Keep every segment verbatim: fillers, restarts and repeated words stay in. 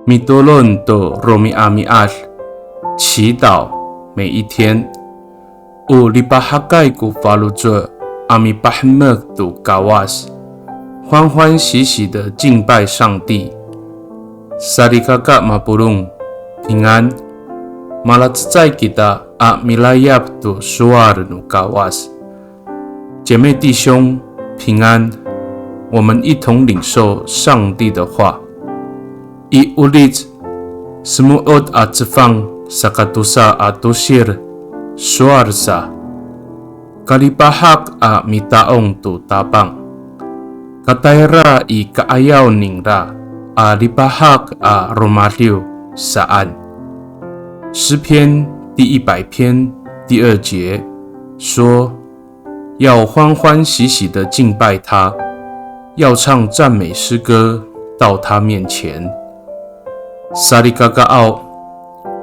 Mitolon to romi'ami'ad, 祈祷每一天。O lipahakay ko faloco' a mipahemek to Kawas, 欢欢喜喜地敬拜上帝。Salikaka mapolong, 平安。Malacecay kita a milayap to sowal no Kawas. 姐妹弟兄，平安。我们一同领受上帝的话。I Olic semo'ot a cefang sakatosa a tosir, sowal sa, kalipahak a mita'ong to Tapang, katayra i ka'ayaw ningra a lipahak a romadiw saan. 诗篇第一百篇第二节说，要欢欢喜喜地敬拜他，要唱赞美诗歌到他面前。Salikakaaw,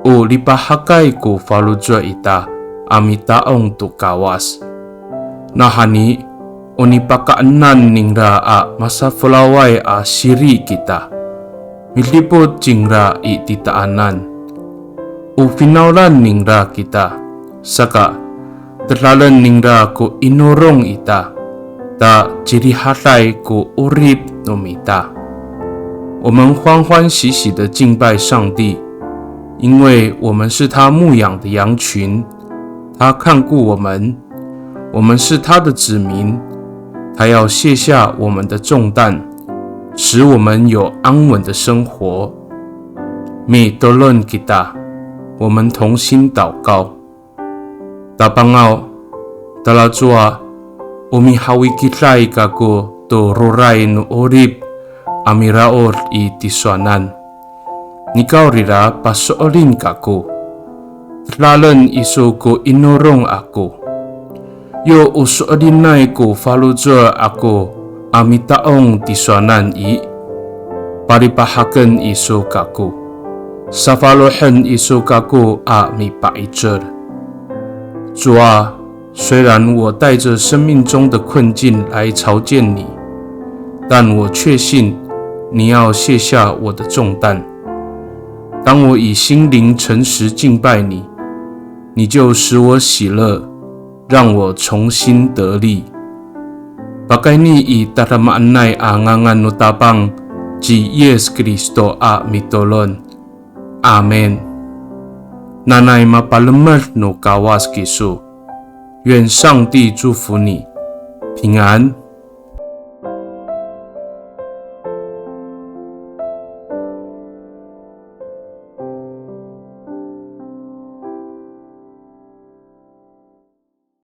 o lipahakay ko faloco' ita a mita'ong to Kawas. Nawhani, o nipakaenan ningra a masafolaway a siri kita, midipot cingra i titaanan. O finawlan ningra kita, saka tedalen ningra ko inorong ita, ta cirihaday ko 'orip no mita. 我们欢欢喜喜地敬拜上帝，因为我们是他牧养的羊群，他看顾我们，我们是他的子民，他要卸下我们的重担，使我们有安稳的生活。Mitolon kita, 我们同心祷告。Tapangaw, talacowa o mihawikiday kako to roray no 'orip a miraod i tisowanan. Nikawrira paso'elin kako. Tedalen iso ko inorong ako. Yo o so'elinay ko faloco' ako a mita'ong tisowanan i, palipahaken iso kako. Safalohen iso kako a mipa'icel. 主啊，虽然我带着生命中的困境来朝见你，但我确信你要卸下我的重担。当我以心灵诚实敬拜你，你就使我喜乐，让我重新得力。Pakayni i tadamaanay a ngangan no Tapang ci Yis Kristo a mitolon. Amin. Nanay mapalemed no Kawas kiso. 愿上帝祝福你，平安。